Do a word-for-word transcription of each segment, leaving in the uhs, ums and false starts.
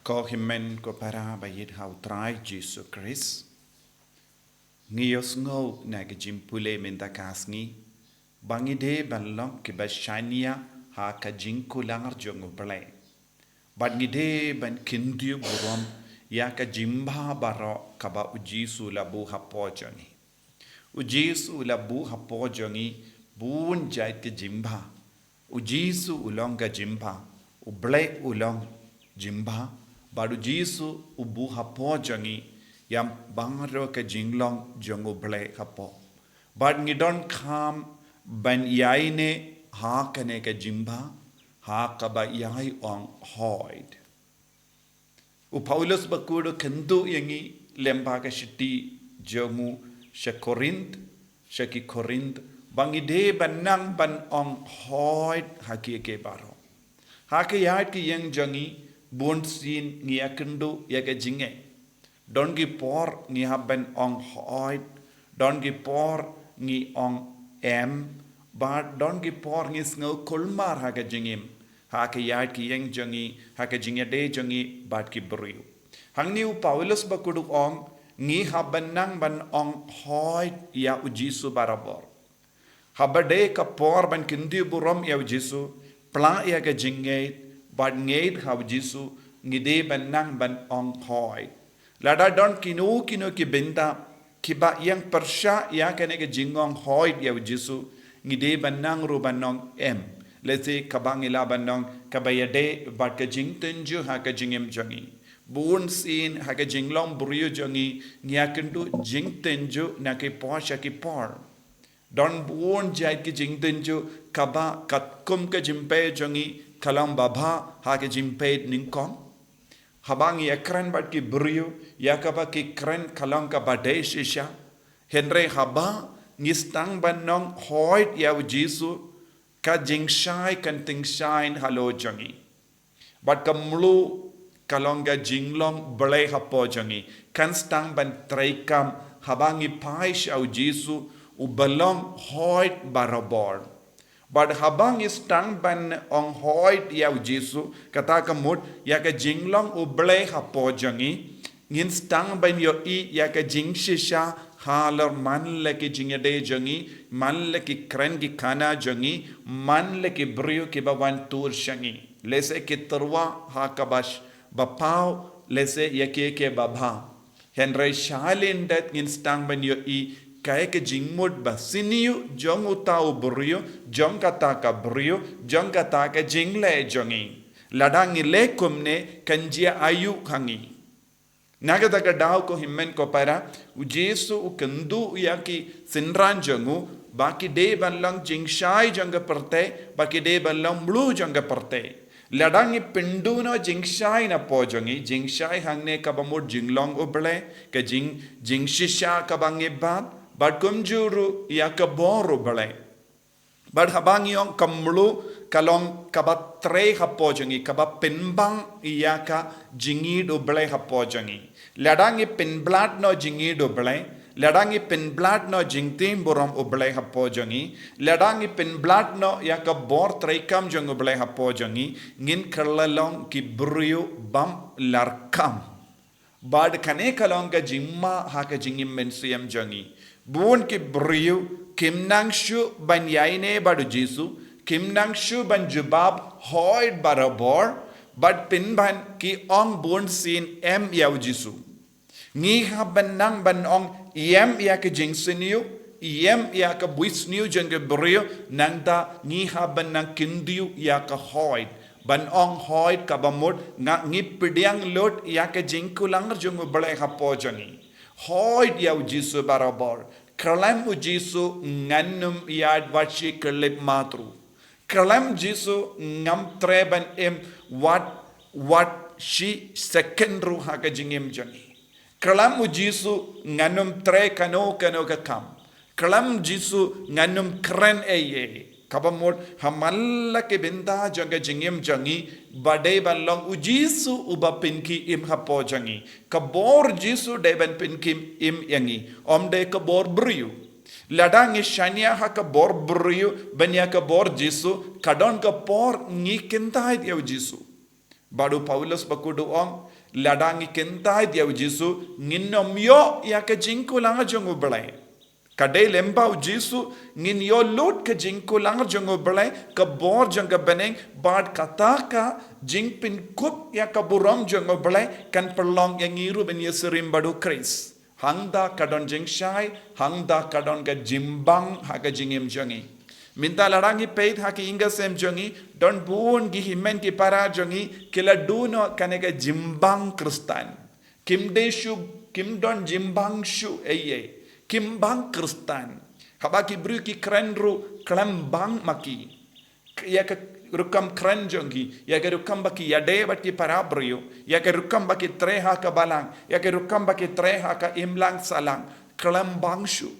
Ko hynmen ko para ba ïeit ha u Trai Jisu Khrist. Ngi ïohsngew na ka jingpule mynta ka sngi ba ngi dei ban long kiba shaniah ha ka jingkular jong U Blei. Bad ngi dei ban kyntiew burom ïa ka jingbha baroh kaba U Jisu la buh hapoh jong ngi. U Jisu la buh hapoh jong ngi bun jait ka jingbha. U Jisu u long ka jingbha, U Blei u long jingbha, bad U Jisu u buh hapoh jong ngi ïa baroh ka jinglong jong U Blei hapoh. Bad ngi donkam ban ïaineh ha kane ka jingbha ha kaba ïai ong hoid. U Paulus bakhuid u kyntu ïa ngi lyngba ka shithi jong u sha Korinth, sha ki Korinth, ba ngi dei ban nang ban ong hoid ha kiei kiei baroh. Ha ka ïaid ka ïeng jong ngi, bunsien ngi ïakynduh ïa ka jingngeit. Don ki por ngi hap ban ong hoid, don ki por ngi ong em, bad don ki por ngi sngew kulmar ha ka jingim, ha ka ïaid ka ïeng jong ngi, ha ka jingïadei jong ngi bad ki briew. Hangne u Paulus bakhuid u ong, ngi hap ban nang ban ong hoid ïa U Jisu barabor. Haba dei ka por ban kyntiew burom ïa U Jisu, pla ïa ka jingngeit, bad ngeit ha U Jisu, ngi dei ban nang ban ong hoid. Lada don kino kino ki bynta kiba ïeng pyrshah ïa kane ka jingong hoid ïa U Jisu, ngi dei ban nang ruh ban ong em. Lehse kaba ngi lah ban ong kaba ïadei bad ka jingtynjuh ha ka jingim jong ngi. Bunsien ha ka jinglong briew jong ngi, ngi ïakynduh jingtynjuh na ki por sha ki por. Don bun jait ki jingtynjuh kaba katkum ka jingpeit jong ngi ka long babha ha ka jingpeit nyngkong. Haba ngi ïakren bad ki briew, ïa kaba ki kren ka long kaba dei shisha. Hynrei haba ngi sdang ban ong hoid ïa U Jisu, ka jingshai kan tyngshaiñ halor jong ngi. Bad ka mluh ka long ka jinglong Blei hapoh jong ngi, kan sdang ban treikam haba ngi phai sha U Jisu uba long hoid barabor. Bad haba ngi sdang ban ong hoid ïa U Jisu, kata ka mut ïa ka jinglong U Blei hapoh jong ngi, ngin sdang ban ïohi ïa ka jingshisha halor man la ki jingïadei jong ngi, man la ki kren ki khana jong ngi, man la ki briew kiba wan tur sha ngi. Lehse ki tyrwa ha kaba sh-, ba paw, lehse ïa kiei kiei babha. Hynrei shalyndet ngin sdang ban ïohi kaei ka jingmut ba sniew jong uta u briew, jong kata ka briew, jong kata ka jingleh jong ngi. Lada ngi leh kumne kan jia aïu ha ngi. Na kata ka daw ko hynmen ko para, U Jisu u kynduh ïa ki synran jong u, ba ki dei ban long jingshai jong ka pyrthei, ba ki dei ban long mluh jong ka pyrthei. Lada ngi pynduh noh jingshai napoh jong ngi, jingshai hangne kaba mut jinglong U Blei, ka jing, jingshisha kaba ngi bat, bad kumjuh ruh ïa ka bor U Blei. Bad haba ngi ong ka mluh ka long kaba trei hapoh jong ngi, kaba pynbang ïa ka jingïeit U Blei hapoh jong ngi. Lada ngi pynblad noh jingïeit U Blei, lada ngi pynblad noh jingtip burom U Blei hapoh jong ngi, lada ngi pynblad noh ïa ka bor treikam jong U Blei hapoh jong ngi, ngin kylla long ki briew bym larkam. Bad kane ka long ka jingma ha ka jingim mynsiem jong ngi. Bun ki briew kim nang shuh ban ïaineh bad U Jisu, kim nang shuh ban jubab hoid barabor, bad pynban ki ong bunsien em ïa U Jisu. Ngi hap ban nang ban ong em ïa ka jingsniew, em ïa ka buisniew jong ki briew, nangta ngi hap ban nang kyntiew ïa ka hoid. Ban ong hoid kaba mut nga, ngi pdiang lut ïa ka jingkular jong U Blei hapoh jong ngi. Hoid ïa U Jisu barabor. Khlem U Jisu ngan ym ïaid wat shi khyllipmat ruh. Khlem Jisu ngam treh ban im wat, wat shi second ruh ha ka jingim jong ngi. Khlem U Jisu ngan ym trei kano kano ka kam. Khlem Jisu ngan ym kren ei ei. Kaba mut ha man la ki bynta jong ka jingim jong ngi, ba dei ban long U Jisu uba pynkhie im hapoh jong ngi. Ka bor Jisu dei ban pynkhie im ïa ngi. Ym dei ka bor briew. Lada ngi shaniah ha ka bor briew ban ïa ka bor Jisu, ka don ka por ngi kyntait ïa U Jisu. Bad u Paulus bakut u ong, lada ngi kyntait ïa u Jisu, ngin nym ïoh ïa ka jingkular jong u Blei. Ka dei lyngba u Jisu, ngin ïoh lut ka jingkular jong u Blei, ka bor jong ka bneng, bad kata ka jingpynkup ïa ka burom jong u Blei, kan pynlong ïa ngi ruh ban ïasyriem bad u Khrist. Hangta ka don jingshai, hangta ka don ka jingbang ha ka jingim jong ngi. Mynta lada ngi peit ha ki ïing ki sem jong ngi, don bun ki hynmen ki para jong ngi, ki la duh noh kane ka jingbang Khristan. Kim dei shuh, kim don jingbang shuh ei ei. Kim bang Khristan. Haba ki briew ki kren ruh, khlem bang ma ki. Ïa ka rukom kren jong ki, ïa ka rukom ba ki ïadei bad ki para briew, ïa ka rukom ba ki trei ha ka balang, ïa ka rukom ba ki trei ha ka imlang sahlang, khlem bang shuh.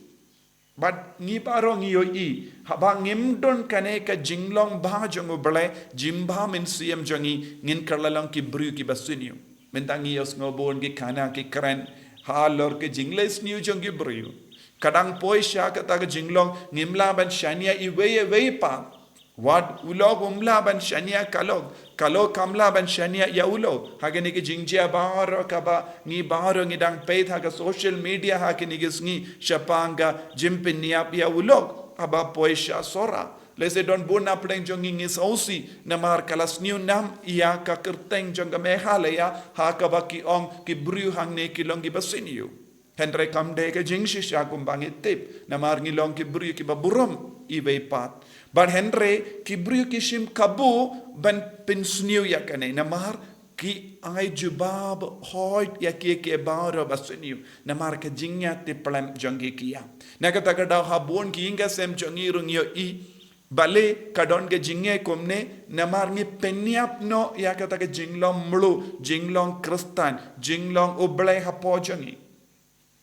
Bad ngi baroh ngi ïohi, haba ngim don kane ka jinglong bha jong u Blei, jingbha mynsiem jong ngi, ngin kylla long ki briew kiba sniew. Mynta ngi ïohsngew bun ki khana ki kren halor ka jingleh sniew jong ki briew. Ka dang poi sha kata ka jinglong, ngim lah ban shaniah iwei ïa iwei pat. Wat u lok um lah ban shaniah ka lok, ka lok kam lah ban shaniah ïa u lok. Ha kane ka jingjia baroh kaba ngi baroh ngi dang peit ha ka social media ha kine ki sngi shaphang ka jingpynïap ïa u lok haba poi sha Sohra. Lehse don bun na pdeng jong ngi ngi sngewsih namar ka la sniew nam ïa ka kyrteng jong ka Meghalaya ha kaba ki ong ki briew hangne ki long kiba sniew. Hynrei kam dei ka jingshisha kumba ngi tip, namar ngi long ki briew kiba burom iwei pat. Bad hynrei ki briew ki shim kabu ban pynsniew ïa kane, namar ki ai jubab hoid ïa kiei kiei baroh ba sniew, namar ka jingïatiplem jong ki ïa. Na kata ka daw ha bun ki ïing ki sem jong ngi ruh ngi ïohi, balei ka don ka jingeh kumne, namar ngi pynïap noh ïa kata ka jinglong mluh, jinglong Khristan, jinglong u Blei hapoh jong ngi.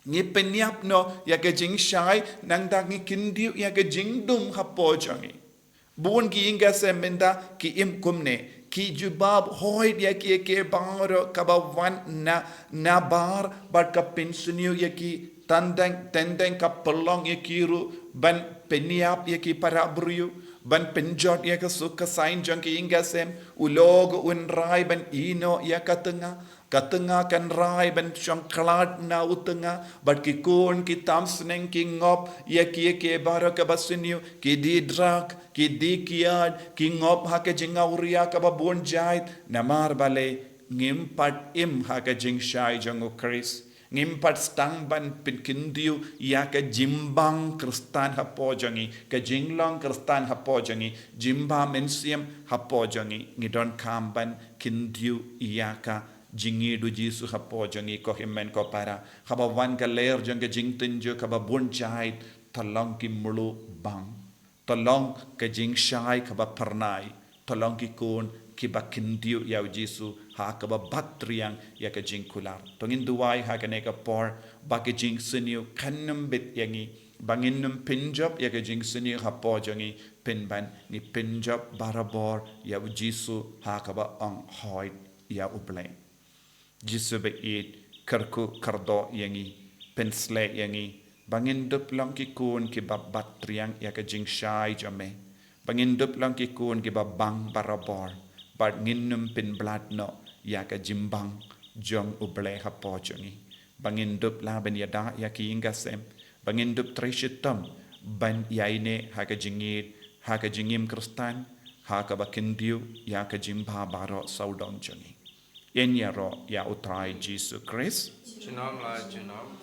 Ngi pynïap noh ïa ka jingshai, nangta ngi kyndiew ïa ka jingdum hapoh jong ngi. Bun ki ïing ki sem mynta ki im kumne, ki jubab hoid ïa kiei kiei baroh kaba wan na, nabar bad ka pynsniew ïa ki, tang teng teng teng ka pynlong ïa ki ruh ban pynïap ïa ki para briew, ban pynjot ïa ka suk ka saiñ jong ki ïing ki sem, u lok un rai ban ïehnoh ïa ka tnga, ka tnga kan rai ban shong khlad na u tnga, bad ki khun ki tam sneng ki ngop ïa kiei kiei baroh kaba sniew, ki die drug, ki die kiad, ki ngop ha ka jingawria kaba bun jait, namar balei ngim pat im ha ka jingshai jong u Khrist. Ngim pat sdang ban pynkyndiew ïa ka jingbang Khristan hapoh jong ngi, ka jinglong Khristan hapoh jong ngi, jingbha mynsiem hapoh jong ngi, ngi donkam ban kyndiew ïa ka jingïeit u Jisu hapoh jong ngi ko hynmen ko para. Haba wan ka lyer jong ka jingtynjuh kaba bun jait, to long ki mluh bang. To long ka jingshai kaba phyrnai. To long ki khun kiba kyndiew ïa u Jisu ha kaba bat triang ïa ka jingkular. To ngin duwai ha kane ka por ba ka jingsniew kan nym bit ïa ngi. Ba ngin nym pynjop ïa ka jingsniew hapoh jong ngi, pynban ngi pynjop barabor ïa u Jisu ha kaba ong hoid ïa u Blei. Jisu ba ïeit, kyrkhu kyrdoh ïa ngi, pynshlei ïa ngi, ba ngin dup long ki khun kiba bat triang ïa ka jingshai jong me. Ba ngin dup long ki khun kiba bang barabor, bad ngin nym pynblad noh ïa ka jingbang jong u Blei hapoh jong ngi. Ba ngin dup lah ban ïada ïa ki ïing ki sem, ba ngin dup trei shitom ban ïaineh ha ka jingïeit, ha ka jingim Khristan, ha kaba kyndiew ïa ka jingbha baroh sawdong jong ngi. Yn ïaroh ïa u Trai Jisu Khrist. Junom la junom.